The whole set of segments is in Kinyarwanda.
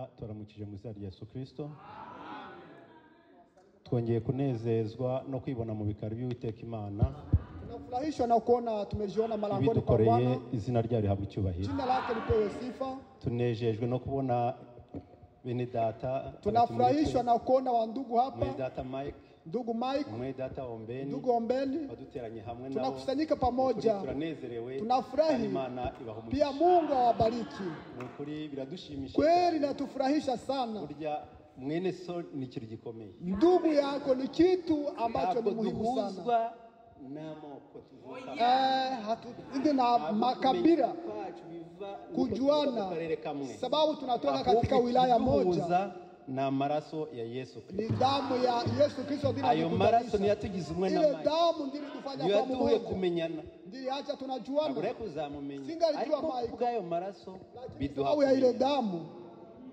Turamukije mu izina rya Yesu Kristo. Twongeye kunezezwa no kwibona mu bikari by'Uwiteka Imana. Tunafurahishwa na kuona tumejiona malangoni kwa Ibidukoreye Bwana. izina ryayo rihabwa icyubahiro. Jina lake lipewe sifa. Tunejejwe no kubona bene data, Tunafurahishwa na kuona wandugu hapa, mwene data Mike, ndugu Mike, mwene data Ombeni, ndugu Ombeni, baduteranye hamwe nabo. tunakusanyika pamoja, Turanezerewe, Tunafurahi. kandi Imana ibaha pia umugisha. Mungu awabariki. Ni ukuri biradushimisha Kweli natufurahisha sana. burya mwene so ni ikintu gikomeye. Ndugu yako ni kitu ambacho ni Ntabwo muhimu sana. duhuzwa n'amoko tuvuka Hatuindi na makabila kujuana, sababu tunatoka katika wilaya moja. Ni amaraso ya Yesu Kristo. Ni damu ya Yesu Kristo ndiyo Ayo maraso inatukutanisha. niyo atugize umwe na Ile Mike, damu ndiyo ilitufanya niyo kuwa yaduhuye mmoja, kumenyana. ndiyo acha Ntabwo tunajuana. rero kuzamumenya, Singalijua ariko Mike. kubw'ayo maraso biduha Sababu ya ile kumenya. damu.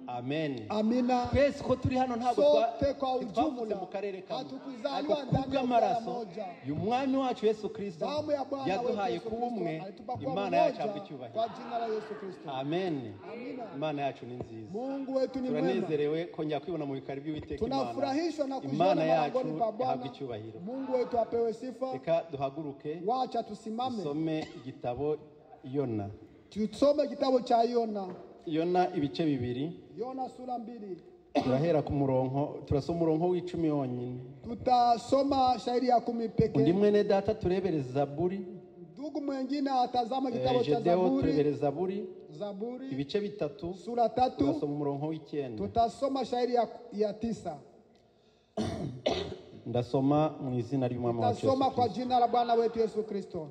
Amen. Amina. Twese ko turi hano ntabwo Sote kwa ntitwavutse ujumla mu karere kamwe, hatukuzaliwa ariko ndani ya wilaya kubw'amaraso moja. y'umwami wacu Yesu Kristo Damu ya Bwana wetu yaduhaye Yesu kuba Kristo umwe. alitupa kuwa Imana yacu mmoja ahabwa icyubahiro. kwa jina la Yesu Kristo. Amen. Amina. Imana yacu ni nziza. Mungu wetu ni mwema. Turanezerewe kongera kwibona mu bikari by'Uwiteka Imana. Tunafurahishwa na kujiona Imana yacu malangoni pa ihabwa Bwana. icyubahiro. Mungu wetu apewe sifa. Reka duhaguruke Wacha tusimame dusome igitabo Yona. tusome kitabu cha Yona, Yona ibice bibiri. Yona sura 2. Turahera ku murongo, turasoma umurongo w'icumi wonyine. Tutasoma shairi ya 10 Undi pekee. mwene data turebere Zaburi. Ndugu mwengine atazama kitabu cha Gedeo Zaburi, turebere Zaburi Zaburi ibice bitatu, sura 3, turasoma umurongo w'icyenda. tutasoma shairi ya 9. Ndasoma mu izina ry'Umwami wacu Yesu Tutasoma kwa Kristo. jina la Bwana wetu Yesu Kristo.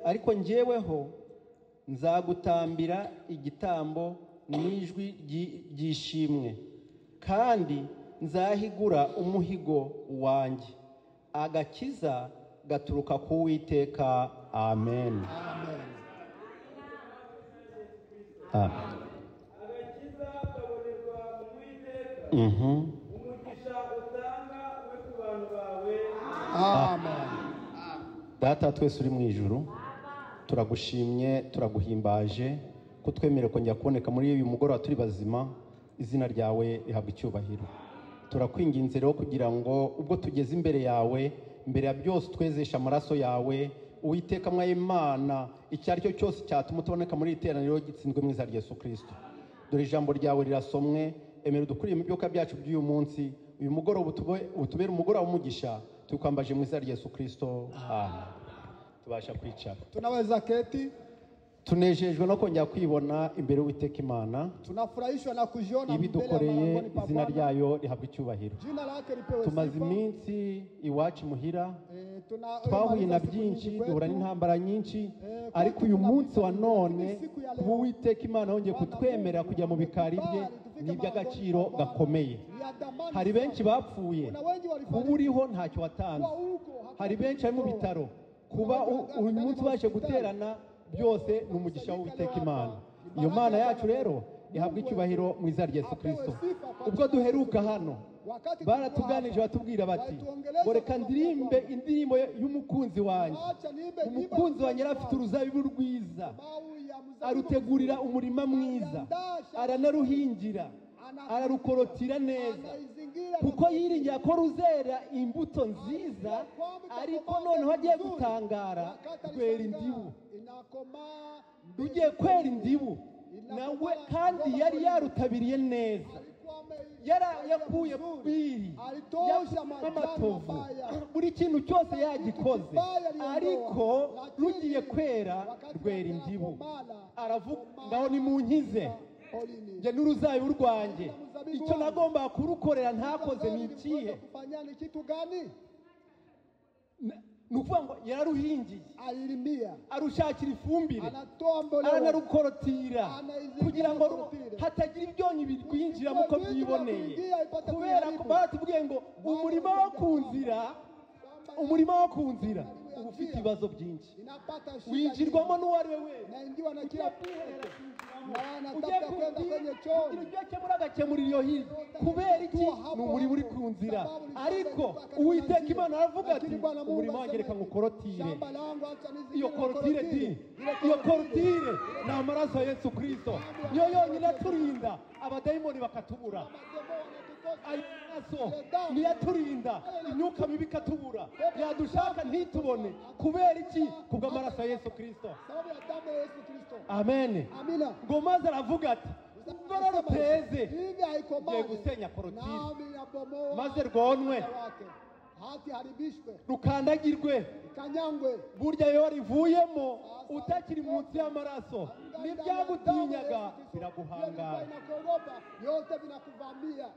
Ariko njyeweho nzagutambira igitambo n'ijwi ry'ishimwe, kandi nzahigura umuhigo wanjye. Agakiza gaturuka ku Uwiteka. Amen. Amen. Amen. Agakiza kabonerwa mu Uwiteka. Umugisha utanga ube ku bantu bawe. Amen. Data twese uri mu ijuru, turagushimye, turaguhimbaje ko twemerewe kongera kuboneka muri uyu mugoroba turi bazima. Izina ryawe rihabwa icyubahiro. Turakwinginze rero kugira ngo ubwo tugeze imbere yawe, mbere ya byose twezesha amaraso yawe. Uwiteka mwa Imana, icyo ari cyo cyose cyatuma tuboneka muri iri teraniro gitsindwe mu izina rya Yesu Kristo. Dore ijambo ryawe rirasomwe, emera udukuriye mu byuka byacu by'uyu munsi. Uyu mugoroba utubere umugoroba w'umugisha. Tukwambaje mu izina rya Yesu Kristo. Amen. Tubasha kwicara. Tunaweza keti. Tunejejwe no kongera kwibona imbere y'Uwiteka Imana. Tunafurahishwa na kujiona mbele ya Ibidukoreye malangoni pa izina Bwana. ryayo rihabwa icyubahiro. Jina lake lipewe Tumaze sifa. iminsi iwacu muhira, twahuye Maliza na siku byinshi, nyingi duhura kwetu. n'intambara nyinshi, kwetu ariko uyu kuna munsi wa vita, none lakini siku ya leo, kuba Uwiteka Imana yongeye Bwana kutwemerera Mungu kujya mu bikari bye ametubali, tufike ni iby'agaciro malangoni pa Bwana. gakomeye. Ni ya thamani Hari sana. benshi bapfuye, Kuna wengi walifariki. kuba uriho ntacyo watanze. Kuwa huko hakuna Hari benshi bari mu kitu. bitaro, kuba uyu munsi ubashe guterana byose ni umugisha w'Uwiteka Imana. Iyo Mana yacu rero ihabwa icyubahiro mu izina rya Yesu Kristo. Ubwo duheruka hano baratuganije batubwira bati ngo reka ndirimbe indirimbo y'umukunzi wanjye. Acha niimbe nyimbo Umukunzi wanjye yari afite uruzabibu rwiza, Mau ya mzabibu arutegurira umurima mwiza, aranaruhingira, ararukorotira neza, anaizingira kuko yiringira ko ruzera imbuto nziza. Ariko noneho agiye gutangara, rwera indibu. Inakomaa Rugiye kwera indibu nawe, kandi yari yarutabiriye neza, yakuye bwiri amatovu, buri kintu cyose yagikoze, ariko rugiye kwera rwera indibu. Aravuga ngaho nimunkize njye n'uruzabibu rwanjye, icyo nagombaga kurukorera ntakoze ni ikihe? Kufanya ni kitu gani? Ni ukuvuga ngo yararuhingiye, Alilimia, arushakira ifumbire, anatoa mboleo, aranarukorotira kugira ngo hatagira ibyonnyi birwinjiramo uko byiboneye. Kubera ko baratubwiye ngo umurima wo ku nzira, umurima wo ku nzira uba ufite ibibazo byinshi, inapata shida winjirwamo n'uwo ari we wese. naingiwa na kila na Ugiye kugira ibyo akemura agakemura iyo hirya. Kubera iki? Ni umurimo uri ku nzira. Ariko Uwiteka Imana aravuga ati umurimo wanjye reka ngukorotire. Iyo korotire di, iyo korotire ni amaraso ya Yesu Kristo, niyo yonyine aturinda abadayimoni bakatubura. Ayo maraso niyo aturinda imyuka mibi ikatubura, yadushaka ntitubone. Kubera iki? Kubw'amaraso ya Yesu Kristo. Amen. Ngo maze aravuga ati ubwo rero ruteze ngiye gusenya korotire maze rwonwe rukandagirwe. Burya iyo rivuyemo utakiri munsi y'amaraso n'ibyagutinyaga biraguhangara.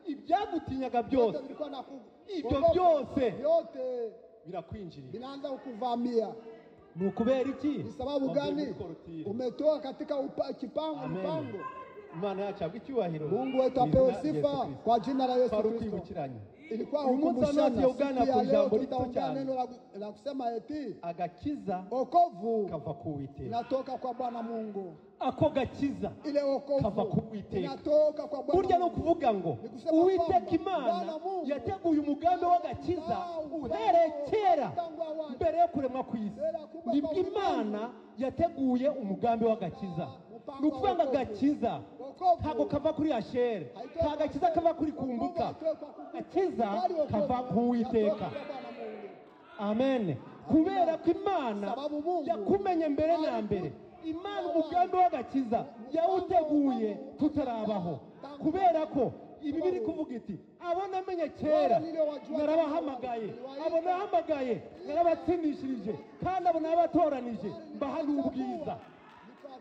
Ibyagutinyaga byose, ibyo byose birakwinjirira, Ni ukubera iki? Ni sababu gani umetoka katika kipango mpango? Imana yacu ahabwe icyubahiro. Mungu wetu apewe sifa kwa jina la Yesu Kristo. Ilikuwa hukumbushana siku ya leo tutaongea neno la kusema eti agakiza wokovu kava ku Uwiteka, inatoka kwa Bwana Mungu. Ako gakiza ile wokovu kava ku Uwiteka, inatoka kwa Bwana. Burya no kuvuga ngo Uwiteka Imana yateguye umugambi w'agakiza uhereye kera mbere yo kuremwa kw'isi. Nibwo Imana yateguye umugambi w'agakiza. Ni ukuvuga ngo agakiza ntabwo kava kuri Ashere, nta gakiza kava kuri Kumbuka, agakiza kava ku Uwiteka. Amen. Kubera ko Imana yakumenye mbere na mbere, Imana umugambi w'agakiza yawuteguye tutarabaho. Kubera ko ibi biri kuvuga iti abo namenye kera narabahamagaye, abo nahamagaye narabatsindishirije, kandi abo nabatoranije mbaha n'ubwiza.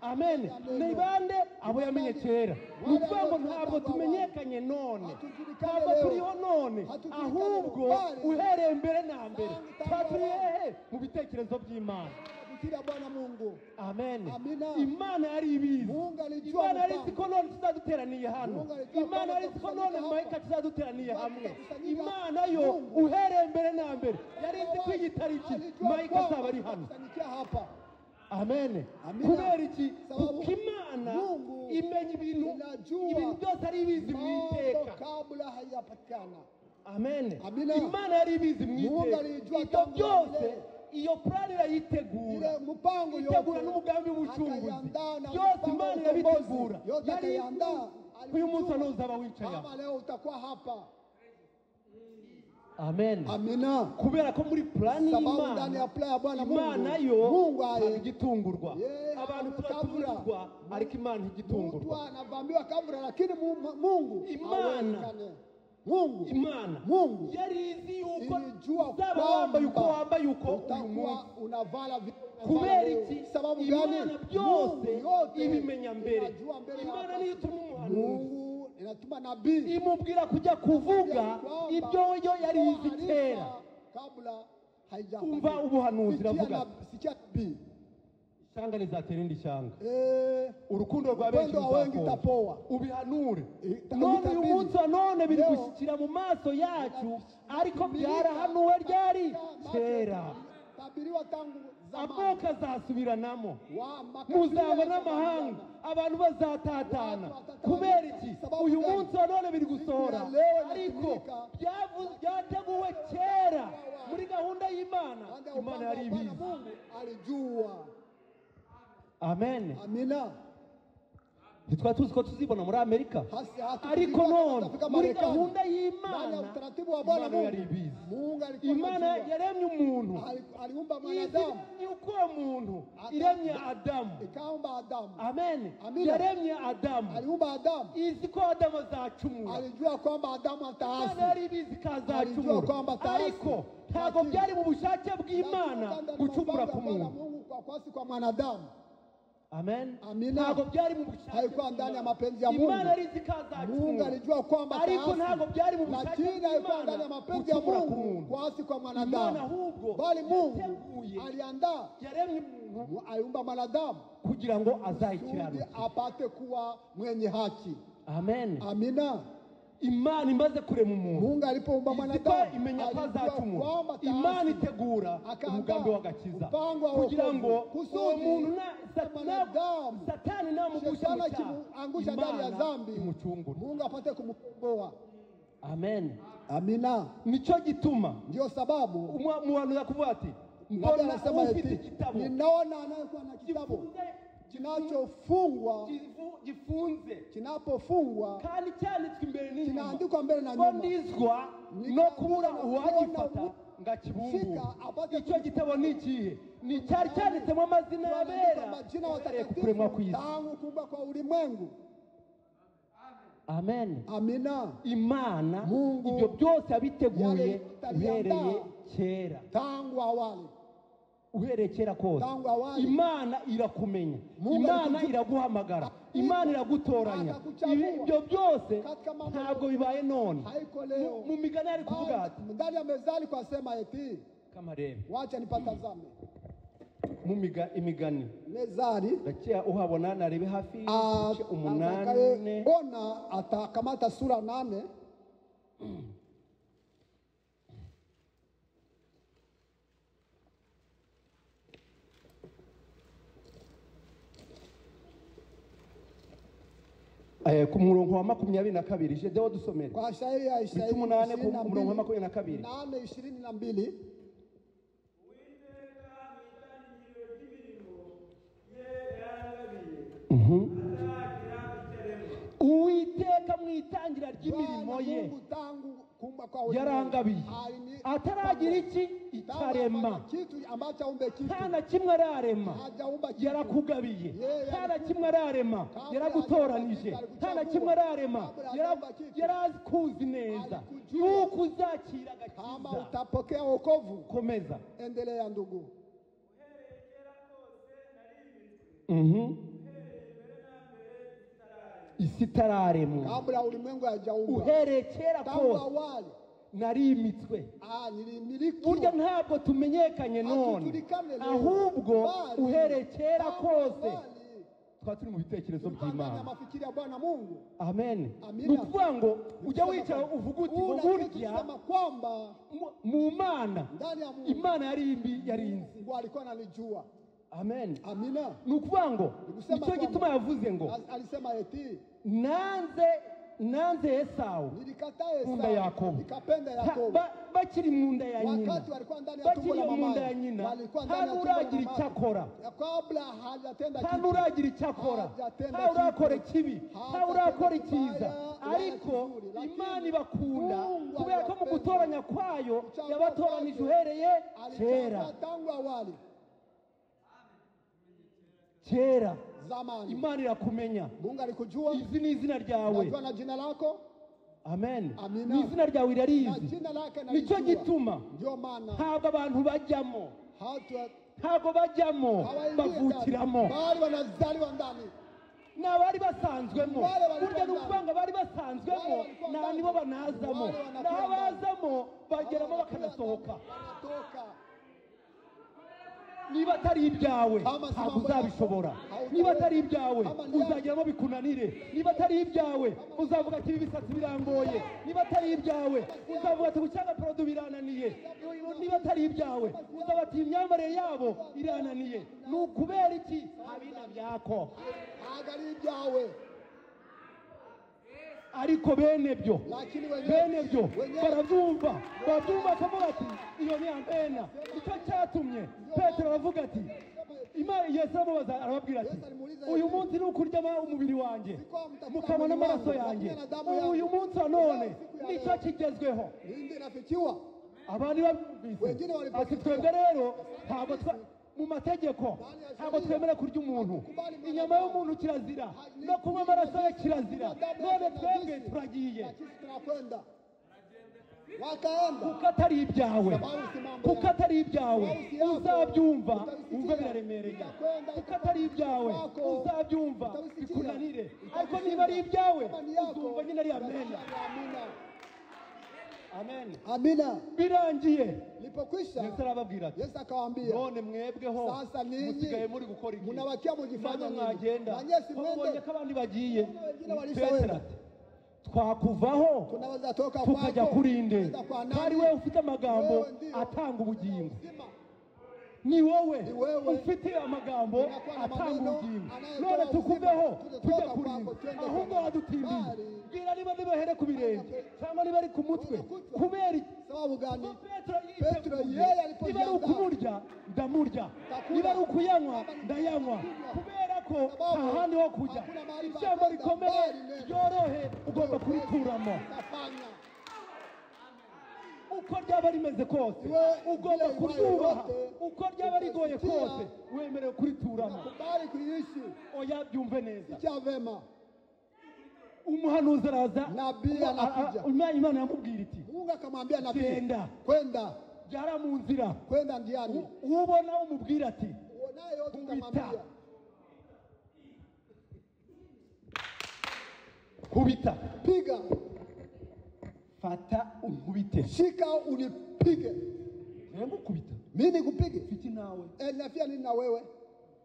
Amen. Ni bande abo yamenye kera? Ni ukuvuga ngo ntabwo tumenyekanye none, ntabwo turiho none, ahubwo uhereye mbere na mbere turi hehe? Mu bitekerezo by'Imana. Amen. Imana yari ibizi. Imana yari izi ko none tuzaduteraniye hano. Imana yari izi ko none Mike tuzaduteraniye hamwe. Imana yo uhereye mbere na mbere yari izi ko iyi tariki Mike azaba ari hano. Amen. Kubera iki? Kuko Imana imenya ibintu byose ari ibizi mu iteka. Amen. Imana yari ibizi mu iteka. Ibyo byose iyo plan irayitegura, itegura n'umugambi w'ubucunguzi. Byose Imana irabitegura. Yari uyu munsi ntuzaba wicaye. Amen. Amina. Kubera ko muri plan y'Imana, Imana yo ntabwo igitungurwa. Abantu turatungurwa ariko Imana ntigitungurwa. Imana Mungu yari izi yuko uzaba wambaye uko wambaye uko uyu munsi. Kubera iki? Imana byose ibimenya mbere. Imana niyo ituma umuhanuzi inatuma nabii imubwira kujya kuvuga ibyo yo yari izi kera. Umva ubuhanuzi iravuga ishyanga rizatera irindi shyanga, urukundo rwa benshi ruzakonja, ubihanure. None uyu munsi wa none biri gushyikira mu maso yacu, ariko byarahanuwe ryari kera. Amoko azasubiranamo, muzaba n'amahanga, abantu bazatatana. Kubera iki? Uyu munsi wa none biri gusohora, ariko byateguwe kera muri gahunda y'Imana. Imana yari ibizi. Amen. Ntitwari tuzi ko tuzibona muri Amerika, ariko none muri gahunda y'Imana, Imana yari ibizi. Imana yaremye umuntu, izi uko uwo muntu iremye Adamu. Amen. Yaremye Adamu, izi ko Adamu azacumura. Imana yari ibizi ko azacumura, ariko ntabwo byari mu bushake bw'Imana gucumura ku muntu. Amen. Ntabwo byari mu bushake, haikuwa ndani ya mapenzi ya Mungu. Imana yari izi ko Mungu alijua kwamba ariko ntabwo byari mu bushake lakini haikuwa ndani ya mapenzi ya Mungu kuasi kwa mwanadamu, bali Mungu aliandaa, yaremye umuntu, aliumba mwanadamu kugira ngo azayikiranukire, apate kuwa mwenye haki. Amen. Amina. Imana imaze kurema umuntu, Mungu alipoumba mwanadamu imenya ko azacumura, kwamba Imana itegura umugambi w'agakiza kugira ngo uwo muntu Satani namugusha akimuangusha ndani ya dhambi, imucungure, Mungu apate kumkomboa. Amen. Amina. Nico gituma, ndio sababu umuhanuzi akuvuga ati mbona ufite igitabo, ninaona anayekuwa na kitabu kinachofungwa, gifunze, kinapofungwa kandi cyanditswe imbere n'inyuma, kinaandikwa mbele na nyuma, ndizwa no kubura uwagifata ngakibumbura. Icyo gitabo ni ikihe? Ni cyari cyanditsemo amazina y'abera kuremwa kw'isi tangu kuumbwa kwa ulimwengu. Amen. Amina. Imana Mungu ibyo byose yabiteguye uhereye kera, tangu awali, uhereye kera kose. Imana irakumenya, Imana iraguhamagara, Imana iragutoranya. Ibyo byose ntabwo bibaye none. Mu migani ari kuvuga ati ndani ya mezali kwa sema eti kamarebe, wacha nipatazame mu imigani mezali ndakiya uhabona narebe hafi ibice 8, ona atakamata sura 8. Ku murongo wa 22 Jedeo dusomere kwa shairi ya Isaya 8 ku murongo wa 22 8:22. Uwiteka mu itangira ry'imirimo ye yarangabiye, ataragira iki itarema, nta na kimwe ararema yarakugabiye, nta na kimwe ararema yaragutoranije, nta na kimwe ararema yarakuzi neza yuko uzakira agakiza, utapokea wokovu. Komeza, endelea ndugu. Isi itararemwa, kabla ulimwengu hajaumbwa, uhereye kera kose awali narimitswe. Burya ntabwo tumenyekanye none, ahubwo uhereye kera kose twaba turi mu bitekerezo by'Imana. Amen. Ni ukuvuga ngo ujya wicara uvuga uti ngo burya mu Mana, Imana yari inzi. Amen. Amina. Ni ukuvuga ngo nicyo gituma yavuze ngo alisema eti nanze Esau, nilikataa Esau, Yakobo, nikapenda Yakobo. Bakiri mu nda ya nyina, wakati walikuwa ndani ya tumbo la mama, nta n'uragira icyo akora, kabla hajatenda nta n'uragira icyo akora, nta urakora ikibi, nta urakora icyiza, ariko Imana ibakunda kubera ko mu gutoranya kwayo yabatoranije uhereye kera. Tangu awali Kera zamani Imana irakumenya. Mungu alikujua, izi ni izina ryawe, najua na jina lako. Amen. Amina. Ni izina ryawe irarizi, nicyo gituma ndio maana ntabwo abantu bajyamo, ntabwo bajyamo, bavukiramo, bali wanazaliwa ndani n'abari basanzwemo. Burya ni ukuvuga ngo abari basanzwemo nta nibo banazamo, naho abazamo bageramo bakanasohoka. Niba atari ibyawe ntabwo uzabishobora, niba atari ibyawe uzageramo bikunanire, niba atari ibyawe uzavuga ati ibisatsi birangoye, niba atari ibyawe uzavuga ati gucyanga porodu birananiye, niba atari ibyawe uzavuga ati imyambarire yabo irananiye. Ni ukubera iki? Habina byako, ntabwo ari ibyawe. Ariko bene byo, bene byo barabyumva, barabyumva bakavuga ati iyo ni amena. Icyo cyatumye Petero aravuga ati, Yesu aramubaza arababwira ati uyu munsi ni ukurya umubiri wanjye mukabona amaraso yanjye, uyu munsi wa none nicyo kigezweho. Abandi babyumvise ati twebwe rero ntabwo mu mategeko ntabwo twemera kurya umuntu, inyama y'umuntu kirazira, no kunywa amaraso ye kirazira, none twebwe turagiye. Kuko atari ibyawe, kuko atari ibyawe uzabyumva wumve biraremereye, kuko atari ibyawe uzabyumva bikunanire, ariko niba ari ibyawe uzumva nyine ari amena. Amen. Amina. Birangiye Lipokwisha Yesu arababwira ati, Yesu akawaambia, none mwebweho sasa ninyi musigaye muri gukora iki? Munabakia mujifanya nini? Mwagenda na Yesu mwende ko abandi bagiye. Wengine walishawenda. Twakuvaho Tunaweza toka tukajya kwako kuri nde? kwenda kwa Kandi nani? wewe ufite amagambo Wewe ndio atanga ubugingo. uzima. Ni wowe Ni wewe ufite amagambo unakuwa na atanga maneno ubugingo. anayetoa None uzima. tukuveho Tutatoka tujya kuri kwako, nde? twende kwa Ahubwo nani? wadutindiye. Bali. Bwira niba nibahere ku birenge cyangwa niba ari ku mutwe. Unakuchwa. Kubera iki? Sababu gani? Ubwo Petero Petro yiteguye, yeye niba ari alipojiandaa ukumurya ndamurya, Takula. niba ari ukuyanywa Kama ni ndayanywa, kunywa. kubera ko Sababu nta handi ho kujya. hakuna mahali pa Ijambo kwenda, rikomeye bali neno. ryorohe ugomba kurituramo Utafanya uko ryaba rimeze kose, Iwe ugomba vile iwayo kuryubaha yote, uko ryaba rigoye utasikia. kose, wemerewe kurituramo. Nakubali kuiishi. Oya, byumve neza. Sikia vema. Umuhanuzi araza, Nabii anakuja. Imana yamubwira iti Mungu akamwambia nabii Genda. kwenda byara mu nzira, kwenda njiani, ubona umubwira ati uonaye yote Kubita. utamwambia kubita, piga, fata unkubite. shika unipige. Ngukubita Mimi nikupige? mfite nawe, Nafia nini na wewe?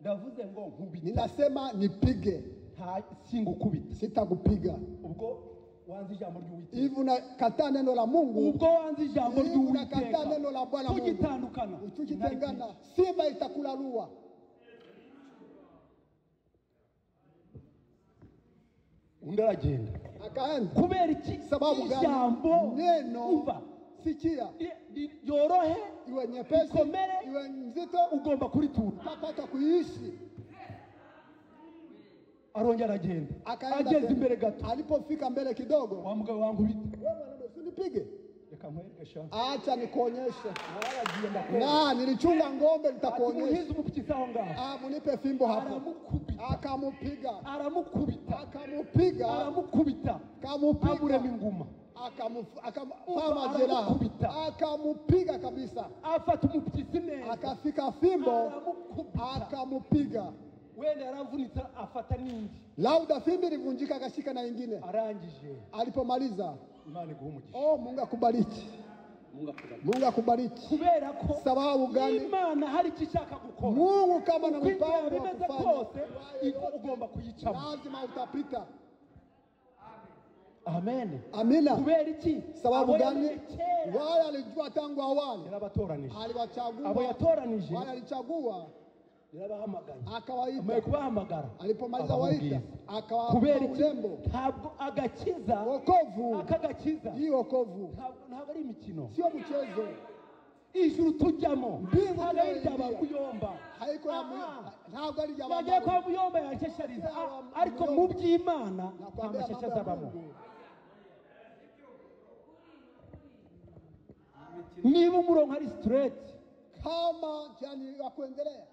ndavuze ngo nkubita, Ninasema nipige, nta singukubita. sitakupiga. Ubwo wanze ijambo ry'Uwiteka, Hivi unakataa neno la Mungu, ubwo wanze ijambo hivi unakataa ry'Uwiteka, neno la Bwana Mungu, tugitandukana tukitengana simba itakularua. Undi aragenda. Akaenda. Kubera iki? Sababu gani? Ijambo Neno umva sikia, ryorohe iwe nyepesi, Ikomere. iwe nzito, ugomba kuritura. utapata kuiishi. Arongera aragenda, Akaenda ageze tena. imbere gato, Alipofika mbele kidogo, wa mugabo wankubita, wewe mwanaume usinipige, reka nkwereke sha, acha nikuonyeshe. naragiye ndakwereka. Na nilichunga ng'ombe, Ati nitakuonyesha. munkize umupyizi aho ngaho. Ah, munipe fimbo hapo. Aramukubita, Akamupiga, aramukubita, akamupiga, aramukubita, akamupiga, amurema inguma, akampa majeraha, aramukubita. akamupiga kabisa, afata umupyizi neza, akafika fimbo, aramukubita. akamupiga. Wenda yaravunitse afata n'indi. Lauda fimbo ilivunjika, akashika na ingine. Arangije, Alipomaliza, Imana iguhe umugisha. oh, Mungu akubariki, Mungu akubariki. Mungu akubariki. Kubera ko Sababu gani? Imana hari icyo ishaka gukora, Mungu kama na uko inzira mpango wa bimeze kufanya, kose ugomba kuyicamo. lazima utapita. Amen. Amina. Kubera iki? Sababu Abo gani? yamenye kera Wale alijua tangu awali, yarabatoranije, abo aliwachagua. yatoranije Wale alichagua, yarabahamagaye, amaze akawaita. kubahamagara Alipomaliza abaha waita, ubwiza. akawapa Kubera iki? urembo, Ntabwo agakiza, wokovu. aka gakiza Hii wokovu ntabwo ari imikino. sio mchezo. Ijuru tujyamo Mbingu ntabwo ari irya tunayoingia. ba Muyomba. Haiko ya Aha. ntabwo ari irya Yagiye ba kwa Muyomba yasheshariza, Ya wa ariko Muyomba. mu by'Imana nta Nakwambia masheshe mambo ya azabamo. Mungu. Niba umurongo ari straight, Kama jani wa kuendelea,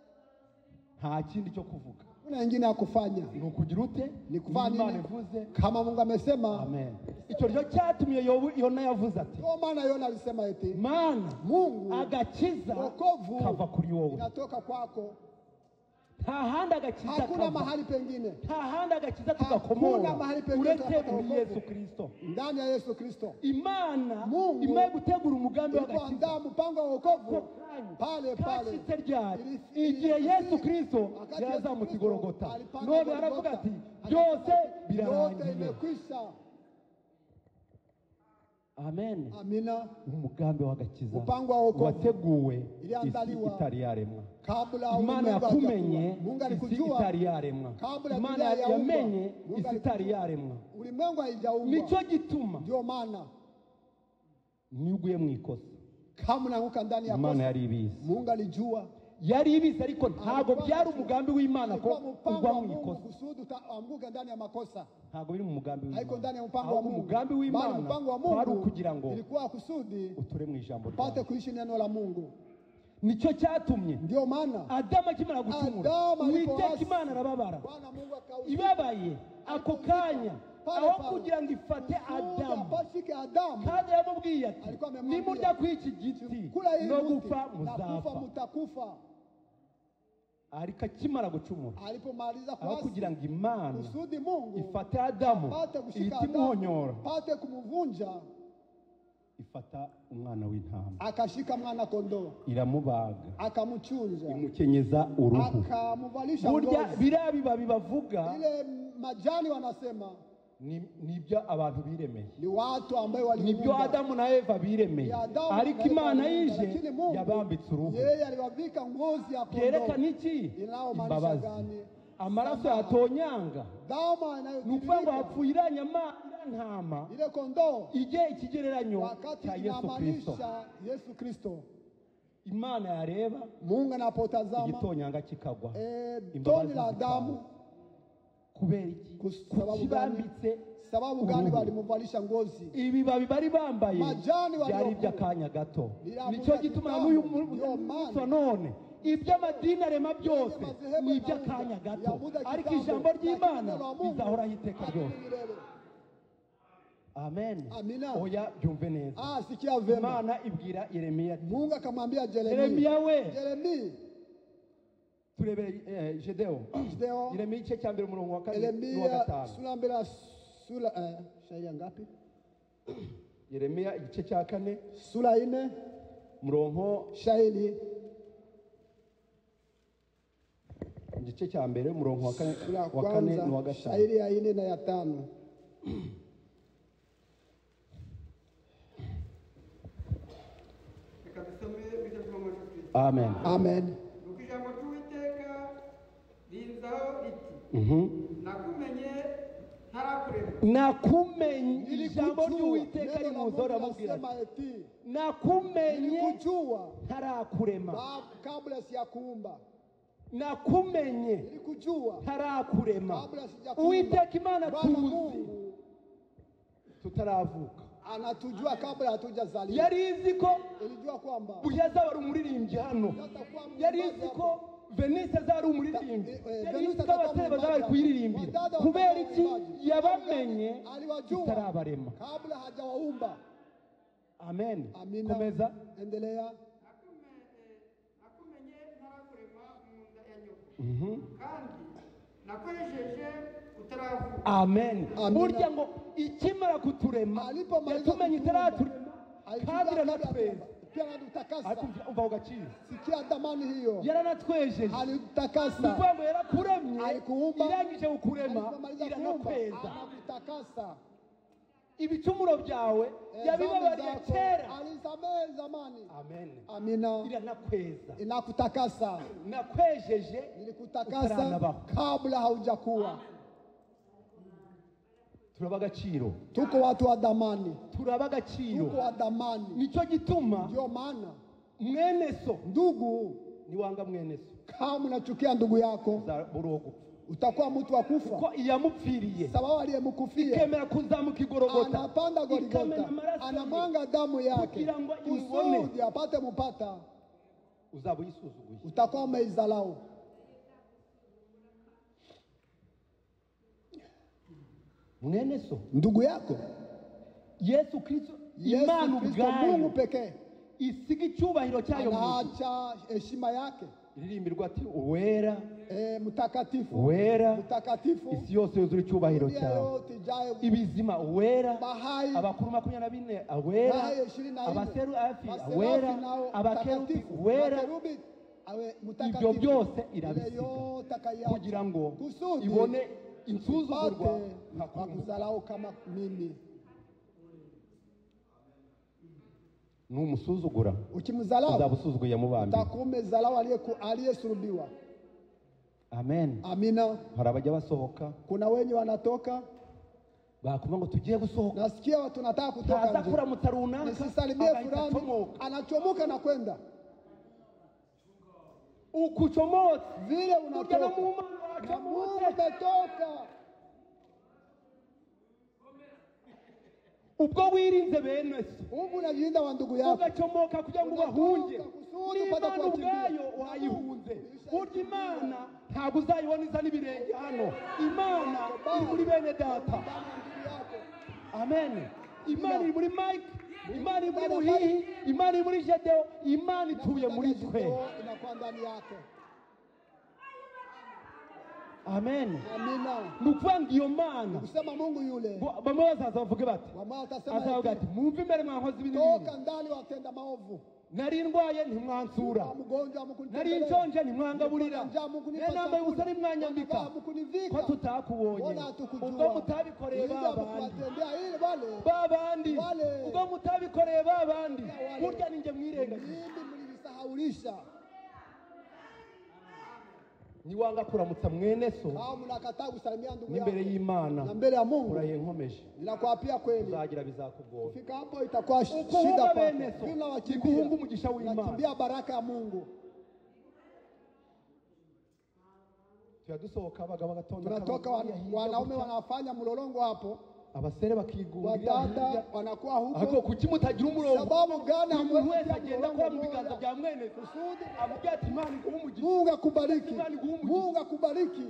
nta kindi cyo kuvuga, kuna ingine ya kufanya ni ukugira ute? ni kufanya Imana nini? ivuze Kama Mungu amesema. amen. Icyo ryo cyatumye Yona yavuze ati Ndio maana Yona alisema eti Mana, Mungu, agakiza wokovu kava kuri wowe. inatoka kwako, Nta handi agakiza hakuna kava, mahali pengine nta handi agakiza Hakuna tugakomora mahali pengine uretse tunapata muri wokovu. Yesu Kristo. ndani ya Yesu Kristo. Imana Mungu imaye gutegura umugambi w'agakiza Ilipoandaa mpango wa wokovu pale pale kashitse ryari igihe Yesu Kristo Wakati Yesu yarazamutse Kristo igorogota, alipanda none Golgotha, aravuga ati akasema, byose yote birarangiye. imekwisha. Amen. Amina. Umugambi w'agakiza Mpango wa wokovu wateguwe isi iliandaliwa itari yaremwa. kabla Imana ulimwengu yakumenye hajakuwa. Mungu isi alikujua itari yaremwa. kabla Imana dunia haijaumbwa. yamenye Mungu isi itari alikujua. yaremwa. Ulimwengu haijaumbwa. Nicyo gituma Ndio maana niyo uguye mu ikosa, kama unaanguka ndani ya Imana kosa, yari ibizi, Mungu alijua. yari ibizi, ariko ntabwo Alikuwa byari anajua. umugambi w'Imana ko Ilikuwa mpango ugwa wa mu Mungu ikosa. kusudi utaanguke ndani ya makosa. Ntabwo biri mu mugambi Haiko w'Imana, ndani ya mpango wa ahubwo Mungu. umugambi Bali w'Imana mpango wa kwari Mungu ukugira ngo ilikuwa kusudi uture mu ijambo upate ryawe. kuishi neno la Mungu. Nicyo cyatumye Ndio maana Adamu akimara gucumura, Adamu Uwiteka alipoasi, Imana arababara, Bwana Mungu akausikia ibabaye ako kanya, pale aho pale. kugira ngo ifate Kusudi Adamu, apashike Adamu, kandi yamubwiye ati Alikuwa amemwambia, nimurya kuri iki giti kula hii no mti gupfa na kufa muzapfa. mutakufa. Ariko akimara gucumura, Alipomaliza aho kuasi, kugira ngo Imana kusudi Mungu ifate Adamu pate kushika ihite Adamu, imuhonyora, pate kumuvunja, ifata umwana w'intama akashika mwana kondoo, iramubaga, akamchunja, imukenyeza uruhu. akamuvalisha Burya ngozi. biriya bibabi bavuga Ile majani wanasema Nibyo abantu biremeye, Ni watu ambao waliumba, nibyo Adamu na Eva biremeye, ariko Imana yije yabambitse uruhu. Yeye aliwavika ngozi ya kondoo. Byerekana iki? Imbabazi. Amaraso yatonyanga, ni ukuvuga ngo hapfuye iriya nyama, iriya ntama, ile kondoo ijye ikigereranyo cya Yesu Kristo. Yesu Kristo. Imana yareba, Mungu anapotazama, igitonyanga kikagwa, toni la damu. Kubera iki? Kibambitse. Sababu gani walimuvalisha ngozi? Ibibabi bari bambaye byari iby'akanya gato. Nicyo gituma n'uyu munsi none iby'amadini arema byose ni iby'akanya gato, ariko ijambo ry'Imana rizahoraho iteka ryose. Amen. Amina. Oya, byumve neza. Sikia vema. Imana ibwira Yeremiya, Mungu akamwambia Yeremia, Yeremiya we, Yeremia, turebere Gedeo. Yeremiya igice cya mbere umurongo wa kane n'uwa gatanu. Sura mbere, sura shairi ngapi? Yeremiya igice cya kane, sura 4, umurongo shairi igice cya mbere umurongo wa kane n'uwa gatanu. Shairi ya 4 na ya 5. Amen. Amen. Ijambo ry'Uwiteka rinzaho riti, nakumenye ntarakurema. Nakumenye. Ijambo ry'Uwiteka rimuzaho riramubwira ati, nakumenye ntarakurema. Kabla sijakuumba. Nakumenye nilikujua ntarakurema. Uwiteka Imana tuzi tutaravuka, anatujua kabla hatujazaliwa. Yari izi ko ilijua kwamba Buya azaba ari umuririmbyi hano, yari izi ko Venise azaba ari umuririmbyi, yari izi ko abasore bazaba bari kuyiririmbira. Kubera iki? Yabamenye itarabarema. Kabla hajawaumba. Amen. Komeza. Endelea. Nakumenye ntarakurema mu nda ya nyoko, kandi nakoresheje utaravuka. Amen. Burya ngo ikimara kuturema yatumenye itaraturema, kandi iranatweza. Umva ako gaciro. Sikia thamani hiyo. Yaranatwejeje. Alitakasa. Ni ukuvuga ngo yarakuremye, irangije kukurema iranakweza. Anakutakasa. Ibicumuro byawe yabibabariye kera. Alisamehe zamani. Amen. Amina. Iranakweza. Inakutakasa. Nakwejeje. Nilikutakasa kabla haujakuwa. Turaba agaciro. Tuko watu wa dhamani. Turaba agaciro. Tuko wa dhamani. Nicyo gituma ndio maana mwene so, ndugu, niwanga mwene so, kama unachukia ndugu yako utakuwa mtu wa kufa. Kuko iyamupfiriye, sababu aliyemkufia, ikemera kuzamuka igorogota, anapanda Golgotha, anamwanga damu yake kusudi apate mupata. Uzaba uyisuzuguye, utakuwa umeizalao. Mwene so, ndugu yako, Yesu Kristo, Imana ubwayo, Mungu pekee, isiga icyubahiro cyayo, anaacha heshima yake. Iririmbirwa ati uwera, mtakatifu, uwera, mtakatifu, isi yose yuzura icyubahiro cyawe. Ibizima uwera, abakuru 24 awera, abaserafi awera, abakerubi uwera, ibyo byose irabisiga kugira ngo ibone insuzugurwa nkakuzalao kama mimi. Numusuzugura, ukimuzalao uzabusuzuguye mubambi, utakumezalao aliyesulubiwa. Amen. Amina. Hari abajya basohoka, kuna wenye wanatoka bakumva ngo tugiye gusohoka, nasikia watu nataka kutoka nje, kuramutsa runaka, nisisalimie fulani, anachomoka na kwenda. Ukuchomotse vile unatoka, Mungu umetoka. Ubwo wirinze bene so, ubu unajirinda wa ndugu yako, ugacomoka kugira ngo ubahunge. N'Imana ubwayo wayihunze. Burya Imana ntabwo uzayibona iza n'ibirenge hano. Imana iri muri bene data. Amen. Imana iri muri Mike, Imana iri muri Buhihi, Imana iri muri Gedeo, Imana ituye muri twe. Amen. Ni ukuvuga ngo iyo Mana, bamwe bazaza bavuge bati, azavuga ati mwumve imbere mwa nkozi z'ibibi, toka ndani watenda maovu. Nari ndwaye ntimwansura, nari nshonje ntimwangaburira, nambaye ubusa ntimwanyambika, ko tutakubonye ubwo mutabikoreye babandi, ubwo mutabikoreye babandi, burya ninjye mwirengagije. Niwanga kuramutsa mwene so n'imbere y'Imana uraye nkomeje, uzagira bizakugora. Ukuhunga bene so ikuhunga umugisha w'Imana. Tuyadusohoka abagabo bagatonda, tunatoka wanaume wanafanya mlolongo hapo, abasere bakigungira, wadada wanakuwa huko. Ariko kuki mutagira umurongo? Sababu gani umuntu wese agenda akora mu biganza bya mwene kusudi amubwira ati Imana iguhe umugisha, Mungu akubariki, Mungu akubariki.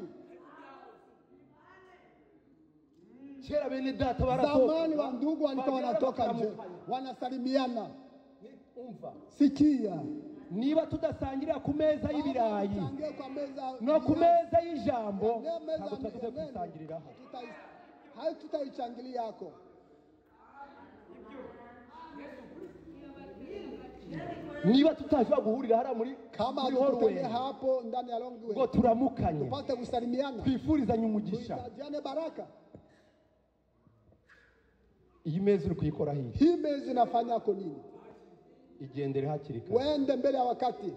Kera bene data barasohoka, zamani wa ndugu walikuwa wanatoka nje wanasalimiana. Umva, sikia, niba tudasangirira ku meza y'ibirayi no ku meza y'ijambo, ntabwo tuzaze kwisangiriraho, hatutaichangilia yako. Niba tutashobora guhurira hara muri kama tukutane hapo ndani ya Longway ngo turamukanye, tupate kusalimiana, twifurizanye umugisha, tuitajiane baraka. Iyi meza uri kuyikora hirya, hii meza inafanya ko nini? Igendere hakiri kare, wende mbele ya wakati.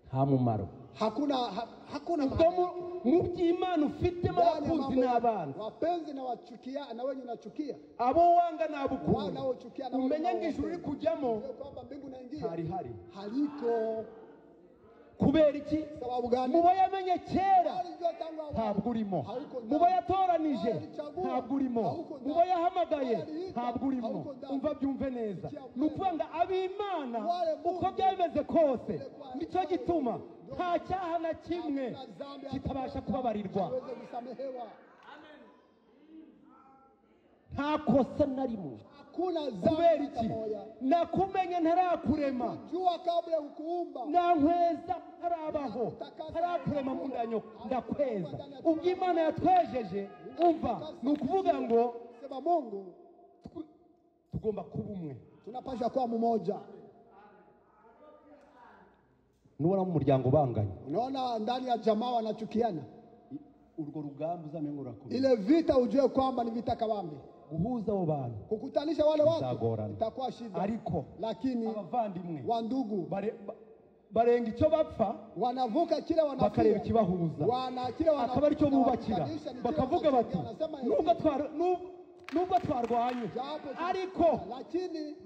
Nta mumaro, hakuna hakuna mu by'Imana ufitemo abakunzi n'abana, wapenzi na wachukia na wenye unachukia, abo wanga nabukunda, umenye ngo ijuru uri kujyamo hari hari haliko. Kubera iki? Mubo yamenye kera ntabwo urimo, mubo yatoranije ntabwo urimo, mubo yahamagaye ntabwo urimo. Umva byumve neza, ni ukuvuga ngo ab'Imana uko byameze kose, nicyo gituma nta cyaha na kimwe kitabasha kubabarirwa, nta kosa na rimwe. Kubera iki? Nakumenye ntarakurema, nankweza ntarabaho, ntarakurema mu nda ya nyoko ndakweza. Ubwo Imana yatwejeje, umva, ni ukuvuga ngo tugomba kuba umwe, tunapasha kuwa mmoja. Nubona mu muryango banganye, unaona ndani ya jamaa wanachukiana, urwo rugamba uzamenye urakomeye. Ile vita ujue kwamba ni vita kabambe. Guhuza abo bantu, kukutanisha wale watu itakuwa shida. Ariko lakini abavandimwe wa ndugu barenga icyo bapfa, wanavuka kile wanafia, bakareba ikibahuza, akaba aricyo bubakira, bakavuga bati nubwo twarwanye ariko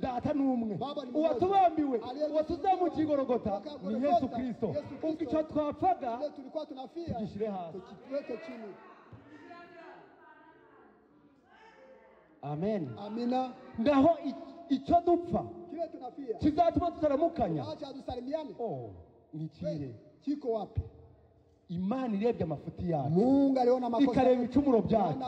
data ni umwe, uwatubambiwe, uwatuzamukiye igorogota ni Yesu Kristo. Ubwo icyo twapfaga tugishyire hasi. Amen. Amina. Ngaho icyo dupfa kizatuma tutaramukanya ni ikihe? Kiko wapi? Imana irebye amafuti yacu, Mungu aliona makosa, ikareba ibicumuro byacu,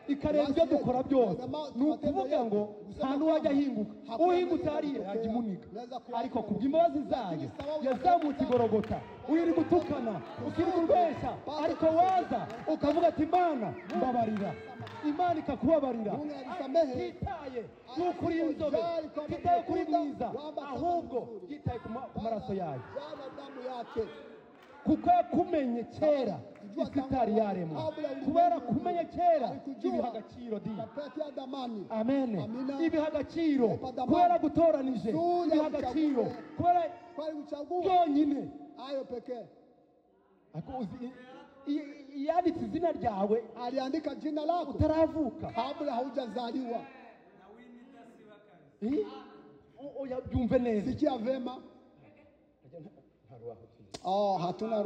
ikareba ibyo dukora byose. Ni ukuvuga ngo nta n'uwajya ahinguka, uhingutse hariya yajya imunika, ariko kubw'imbabazi zayo yazamutse igorogota. Uri gutukana, ukirirwa urwesha, ariko waza ukavuga ati Imana mbabarira, Imana ikakubabarira. Titaye nuko uri inzobe, titaye kuri mwiza, ahubwo yitaye ku maraso yayo, kuko yakumenye kera isi itari yaremwa. Kubera kumenye kera ibiha agaciro di. Amen. Ibiha agaciro kubera gutoranije, ibiha agaciro kubera byonyine. Yanditse izina ryawe, aliandika jina lako utaravuka, kabla haujazaliwa. Oya, byumve neza, sikia vema. Oh, hatuna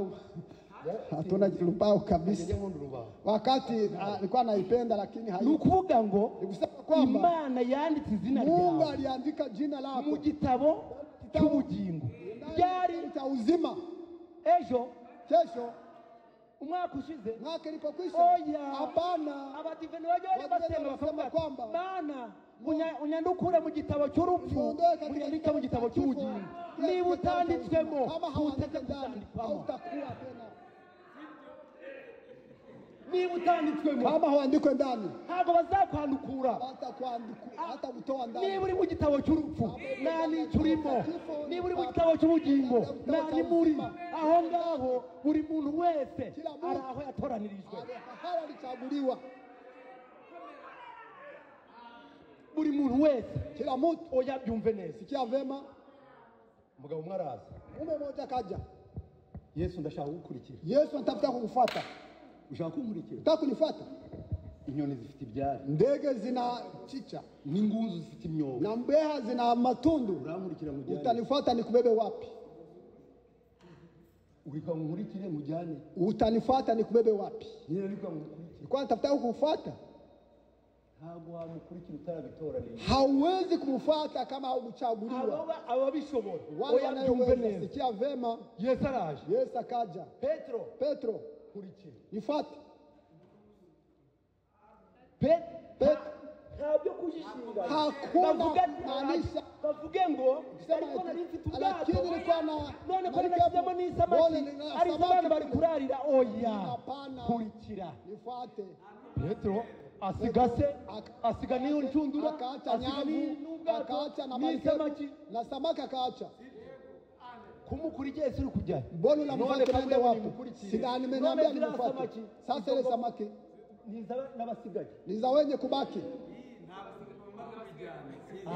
rubao kabisa. Wakati alikuwa naipenda lakini hayo. Nukuvuga ngo Imana yanditse izina ryawe, Mungu aliandika jina lako mu gitabo cy'ubugingo ryari cha uzima. Ejo, kesho, umwaka ushize, mwaka ilipokwisha, oya, hapana, abadiveni bajya basenga bakavuga kwamba Mana unyandukure mu gitabo cy'urupfu, unyandike mu gitabo cy'ubugingo. Niba utanditswemo ntuteze kuzandikwamo. Niba utanditswemo, kama huandikwe ndani, ntabwo bazakwandukura, hatakutoa ndani. Niba uri mu gitabo cy'urupfu, nta n'icyo urimo. Niba uri mu gitabo cy'ubugingo, nta n'imuri. Aho ngaho buri muntu wese ari aho yatoranirijwe. Buri muntu wese, kila mtu, oya byumve neza, sikia vema. Umugabo umwe araza, mume mmoja kaja. Yesu ndashaka kugukurikira. Yesu anatafuta kukufuata. Ushaka kunkurikira? Unataka kunifuata? Inyoni zifite ibyari, ndege zina chicha, n'ingunzu zifite imyobo, na mbeha zina matundu. Urankurikira mujyane. Utanifuata nikubebe wapi? Urika nkurikire mujyane. Utanifuata nikubebe wapi? Nyine ariko nkurikire. Nilikuwa natafuta kukufuata. Ntabwo wamukurikira utarabitoranije. Hauwezi kumfuata kama haukuchaguliwa. Ababishobora. Wale wanayoweza, sikia vema. Yesu araje. Yesu akaja. Petro, nkurikire. Nifuate. Petro, ntabyo kujishinga. Hakuna kumaanisha. Bavuge ngo ariko nari mfite ubwato, lakini nilikuwa na none ko nashyizemo n'isamaki, ari abana bari kurarira. Oya, nkurikira. Nifuate. Petro asiga se, asiga n'iyo ncundura, akaacha asiga nyavu, akaacha na n'isamaki na samaki akaacha. Kumukurikiye Yesu uri kujya. Mbona unamfuata unaenda wapi? Sina, nimeniambia nimfuate. Sasa ile samaki ni ni za wenye kubaki.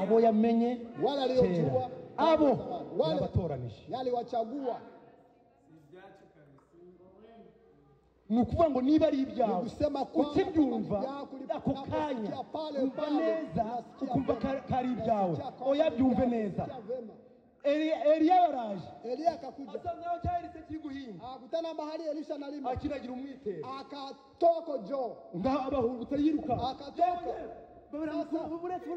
Abo yamenye, wale aliyojua, abo wale yabatoranije, yaliwachagua. Ni ukuvuga ngo niba ari ibyawe ukibyumva ako kanya umva neza, ukumva kari ibyawe. Oya byumve neza. Eliya baraje. Eliya akakuja, asanga aho cya Elisa kiri guhinga, akutana mahali Elisha analima, akiragira umwitero, akatoko jo, ngaho abahungutse yiruka, akatoka. Uretse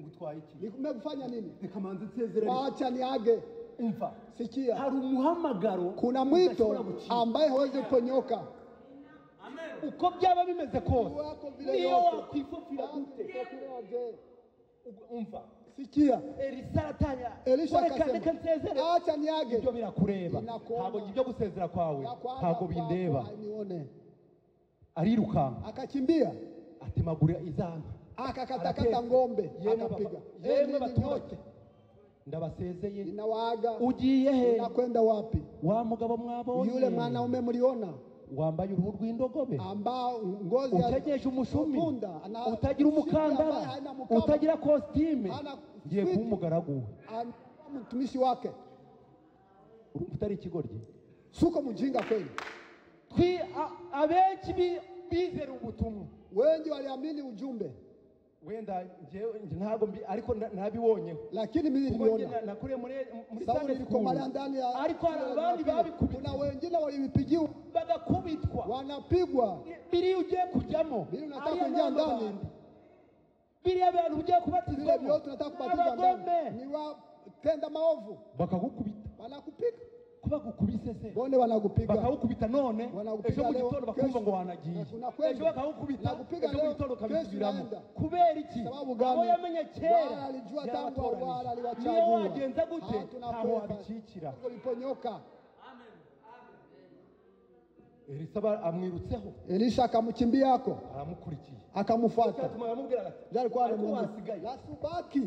ngutwaye iki? Nimekufanya nini? Reka manze nsezerane. Wacha niage. Umva, sikia, hari umuhamagaro, kuna mwito ambaye hawezi kuponyoka. Uko byaba bimeze kose, niyo wakwifufira gute. Umva, sikia, Elisa aratanya, Elisha akasema acha niage. Ibyo birakureba, ntabwo ibyo gusezera kwawe ntabwo bindeba. Arirukanka, akakimbia, atemagura izanka, akakatakata ngombe, akapiga. Yemwe baturage, ndabasezeye. Ninawaaga. Ugiye he? Unakwenda wapi? Wa mugabo mwabonye, yule mwanaume mliona, wambaye uruhu rw'indogobe, ambao ngozi ya utegeje umushumi, punda, utagira umukandara, utagira kositime, ngiye kuba umugaragu we, mtumishi wake. Urumva utari ikigoryi? Suko mjinga kweli. Abenshi bizera ubutumwa, wengi waliamini ujumbe. Wenda ntabwo ariko nabibonyeho, lakini mimi niliona. Nakuriye muri Sunday school, ndani ya, ariko hari abandi babikubita, kuna wengine walipigiwa, bagakubitwa, wanapigwa. Biri ugiye kujyamo, biri unataka kuingia ndani, biri abantu ugiye kubatizwa, biri unataka kubatizwa ndani, ni watenda maovu, bakagukubita, wanakupiga. Kuba gukubise se, bone wanakupiga, bakawukubita none ejo mu gitondo bakumva ngo wanagiye, ejo bakawukubita, ejo mu gitondo ukabisubiramo. Kubera iki? Abo yamenye kera yabatoranije. Niyo wagenza gute ntaho wabikikira. Elisa amwirutseho, Elisha akamkimbia yako, aramukurikiye, akamfuata. Aramubwira ati wasigaye, nasubaki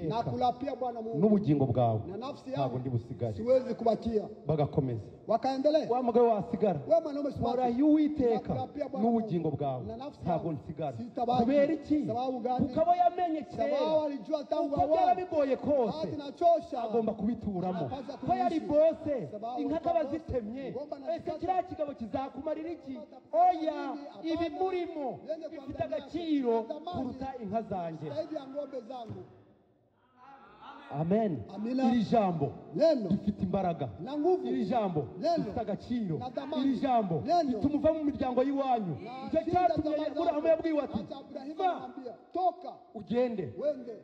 na kulapia Bwana Mungu n'ubugingo bwawe na nafsi ntabwo yangu ndi busigare, siwezi kubakia. Bagakomeza, wakaendelea. Wa mugabo wasigara, wewe mwanaume subaki, urahiye Uwiteka n'ubugingo bwawe ntabwo nsigara. Kubera iki? Kuko abo yamenye kera, alijua tangu uko byaba awali, bigoye kose hati nachosha, agomba kubituramo. Ko yari bose, inka akaba zitemye, ese kiriya kigabo kizakumarira iki? Oya, ibi murimo bifite agaciro kuruta inka zanjye. zaidi ya ng'ombe zangu. Amen. Amina. Iri jambo Neno rifite imbaraga, na nguvu, iri jambo Neno rifite agaciro, na thamani, iri jambo Neno rituma uva mu miryango y'iwanyu. na Icyo shinda cyatumye tamaa zako. Aburahamu yabwiwe ati Hata Ibrahimu va anamwambia toka ugende. wende.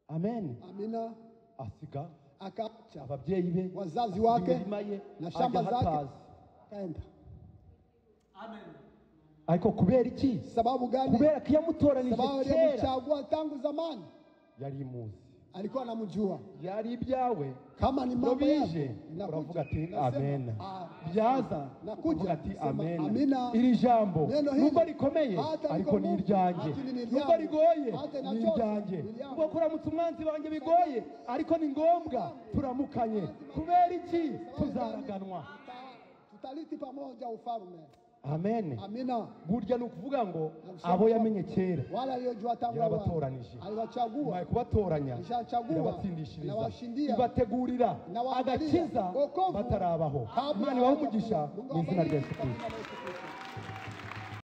Amen. Amina. Asiga Akaacha ababyeyi be, wazazi wake imirima ye, na shamba ajya zake, hatazi. akaenda. Ariko kubera iki? Sababu gani? Kubera ko yamutoranije Sababu kera, aliyemchagua tangu zamani yari imuzi. Alikuwa anamjua. Byari ibyawe. Kama ni Iyo mambo bije yako inakuja, uravuga ati unasema, amen. "Ah, Byaza nakuja, ukavuga ati sema, amen. amina. Iri jambo Neno hili, nubwo rikomeye hata ariko liko ni ngumu, iryanjye, lakini ni nubwo iryangu. rigoye Hata ni inachosha, iryanjye, ni iryangu. nubwo kuramutsa umwanzi wanjye bigoye ariko ni ngombwa turamukanye. Kubera iki? Tuzaraganwa. Tutaliti pamoja ufalme. Amen. Amina. Burya ni ukuvuga ngo abo yamenye kera Wale aliyojua tangu awali yarabatoranije, aliwachagua, imaye kubatoranya Ishachagua, irabatsindishiriza, inawashindia, ibategurira inawaandalia agakiza wokovu batarabaho. kabla Imana ibahe umugisha Mungu mu izina rya awabariki Yesu kwa Kristo. jina la Yesu Kristo.